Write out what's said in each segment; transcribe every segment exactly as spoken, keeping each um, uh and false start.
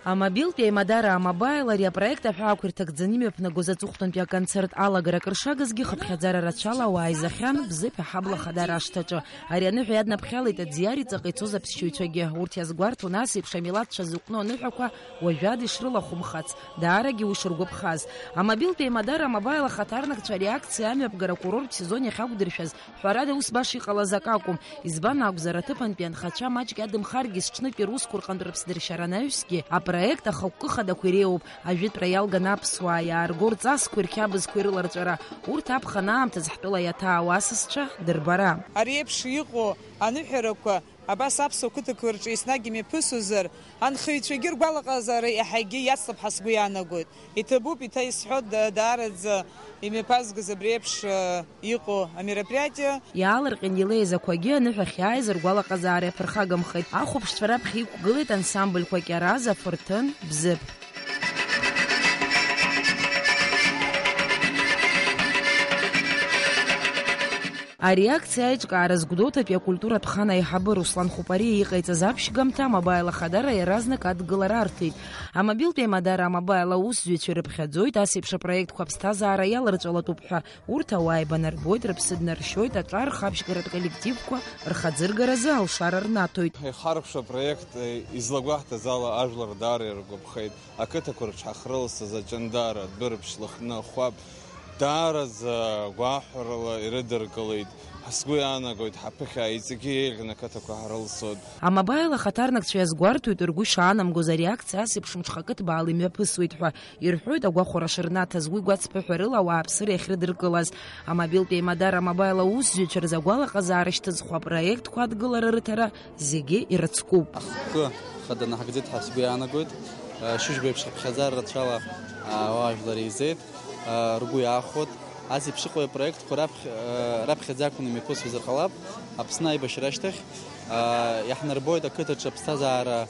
Амобилтә еимадара А-Мобаил ари апроект аҳәаақәа ирҭагӡаны имҩаԥнагоз аҵыхәтәантәи аконцерт алагара акыр шагызгьы хыԥхьаӡара рацәала ауаа еизахьан Бзыԥ аҳабла ахадара ашҭаҿы. Ари аныҳәа иаднаԥхьалеит аӡиар иҵаҟа ицоз аԥсшьаҩцәагьы. Урҭ иазгәарҭон асеиԥш амилаҭцәа зыҟәну аныҳәақәа уажәада ишрылахәымхац. Даарагьы уи шыргәаԥхаз. Амобилтә еимадара А-Мобаил ахаҭарнакцәа ари акциа амҩаԥгара акурорттә сезон иахьақәдыршәаз, ҳәарада, ус баша иҟалаз акы акәым. Избан акәзар, аҭыԥантәи анхацәа маҷк иадымхаргьы, зҽнык ирусқәа рҟынтә рыԥсдыршьара анаҩсгьы, апроект ахықәкы хадақәа иреиуоуп, ажәытәра иалган аԥсуаа иаарго рҵасқәеи рқьабзқәеи рыларҵәара, урҭ аԥхын аамҭазы ҳтәыла иаҭаау асасцәа дырбара. Ари еиԥш иҟоу аныҳәарақәа абас аԥсуа қыҭақәа рҿы еснагь имҩаԥысуазар, анхаҩцәагьы ргәалаҟазаара иаҳагьы иацлап ҳәа сгәы иаанагоит. Иҭабуп, иҭа исҳәо, да-, даараӡа имҩаԥазгаз абри еиԥш, э, иҟоу амероприатиа. Иаалырҟьан илеиз ақәагьы аныҳәахь иааиз ргәалаҟазаара иаԥырхагамхеит. Ахәаԥшцәа раԥхьа иқәгылеит ансамбльқәа Кьараз, Афырҭын, Бзыԥ. Ари акциа аиҿкааразы Гәдоуҭатәи акультуратә хан аиҳабы Руслан Хәыпариа иҟаиҵаз аԥшьгамҭа А-Мобаил ахадара иаразнак адгылара арҭеит. Амобилтә еимадара А-Мобаил аусзуҩцәа ирыԥхьаӡоит асеиԥш апроектқәа аԥсҭазаара иаларҵәалатәуп ҳәа. Урҭ ауаа еибанарбоит, рыԥсы днаршьоит, аҿар рхы аԥшьгаратә коллективқәа рхаӡыргаразы алшара рнаҭоит. Ихархәша апроект, э, излагәаҳҭаз ала ажәлар даара иргәаԥхеит. Ақыҭақәа рҿы ҳахьрылсыз Аҷандара, Дәырԥшь, Лыхны, Хәаԥ даараӡа гәаҳәарала ирыдыркылеит. Сгәы иаанагоит, ҳаԥыхьа иҵегьы еиӷьны ақыҭақәа ҳрылсуеит. А-Мобаил ахаҭарнакцәа иазгәарҭоит, ргәы шаанамгоз ари акциа асеиԥш мҽхакы ҭбаала имҩаԥысуеит ҳәа. Ирҳәоит, агәахәара шырнаҭаз уи гәацԥыҳәарыла ауааԥсыра иахьрыдыркылаз. Амобилтә еимадара А-Мобаил аусзуҩцәа рзы агәалаҟазаара шьҭызхуа апроектқәа адгылара рыҭара зегьы ирыцкуп. Ахықәкы хада наҳагӡеит ҳәа сгәы иаанагоит. Шьыжьбеиԥш ҳаԥхьаӡара рацәала ауаажәлар еизеит, ргәы иаахәоит. Ас еиԥш иҟоу апроектқәа раԥхьа, раԥхьаӡа акәны имҩаԥысуазар ҟалап. Аԥсны аибашьра ашьҭахь иаҳнарбоит ақыҭаҿы аԥсҭазаара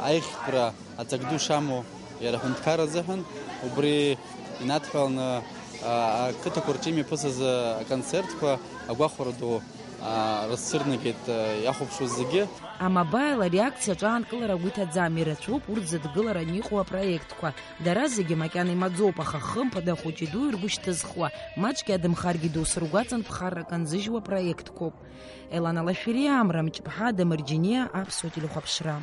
аиӷьтәра аҵак ду шамоу иара аҳәынҭқарра азыҳәан. Убри инадҳәаланы, ақыҭақәа рҿы имҩаԥысыз аконцертқәа агәахәара ду рызцәырнагеит иахәаԥшуаз зегьы. А-Мобаил ари акциа аҿаанкылара агәы иҭаӡам, ирацәоуп урҭ зыдгыларан иҟоу апроектқәа. Дара зегьы макьана имаӡоуп, аха хымԥада ахәыҷи-дуи ргәы шьҭызхуа, маҷк иадымхаргьы доусы ргәаҵан ԥхаррак анзыжьуа проектқәоуп. Елана Лашәриа, Амра Мҷыԥҳа, Дамырџьиниа, Аԥсуа телехәаԥшра.